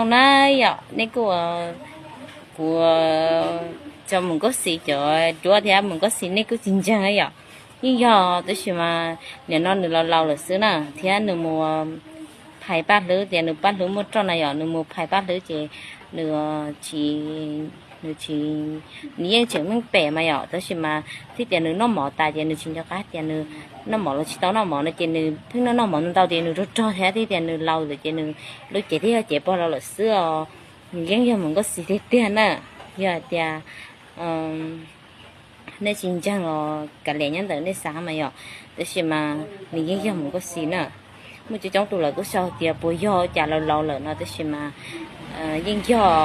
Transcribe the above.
Na yom, nej kuj, kuv, cov mus Nkauj Xis cov duab thiab mus Nkauj Xis nej kuj tsis ntseeg yom. Yeej yog, tab sis mas nim no nws laus laus lawm xwb na, thiab nws mus phais paj hlwb tias nws paj hlwb muaj roj na yom, nws mus phais paj hlwb ces nws tsis, nws tsis, nws yeej tseem meej pem mas yom, tab sis mas thiab tias nws noj mov tas ces nws tsis nco qab tias nws noj mov los tsis tau noj mov no ces nws pheej noj noj mov ntau ntau ces nws rog rog thiab, thiab tias nws laus lawm ces nws lub cev thiaj yog cev pog laus lawm xwb os. Nws yeej yog mus Nkauj Xis tiag tiag na. Yog hais tias nej tsis ntseeg los kav liam nyob ntawm nej xav mas yom, tab sis mas nws yeej yog mus Nkauj Xis na. Muaj coob coob tus lawv kuj sau tias puas yog cas laus laus lawm no, tab sis mas yeej yog.